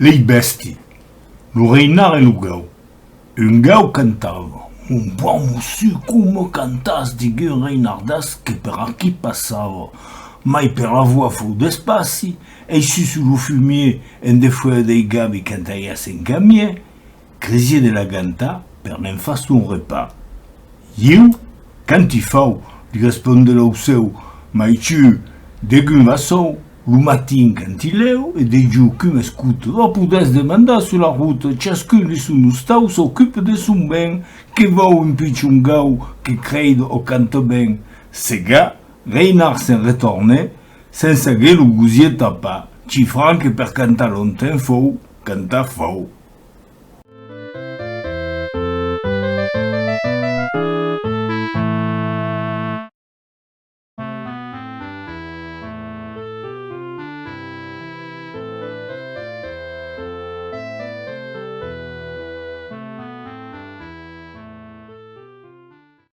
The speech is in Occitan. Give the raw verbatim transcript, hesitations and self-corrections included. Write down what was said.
Lei bèsti, lo reinard e lo gau. Un gau cantava. Mon bon mossur, coma cantatz, diguèt un reinardàs que per aquí passava. Mai per la voa fau d'espaci, e sus lo fumier, en de fuèlhas dei gavi qu'entaiá s'encamier, cresiá de l'agantar per ne'n far son repàs. Ieu, canti fau, li respondèt l'aucèu, mai tu, degun va sòu, lo matin canti lèu e dejorn coma escota, va podètz demandar sus la rota, chascun de son ostau s'ocupa de son ben, que vòu un pichon gau que creida o canta ben. Segat, reinard se'n retornèt, sensa aguer lo gosièr tapat, chifrant que per cantar longtemps fau cantar fau.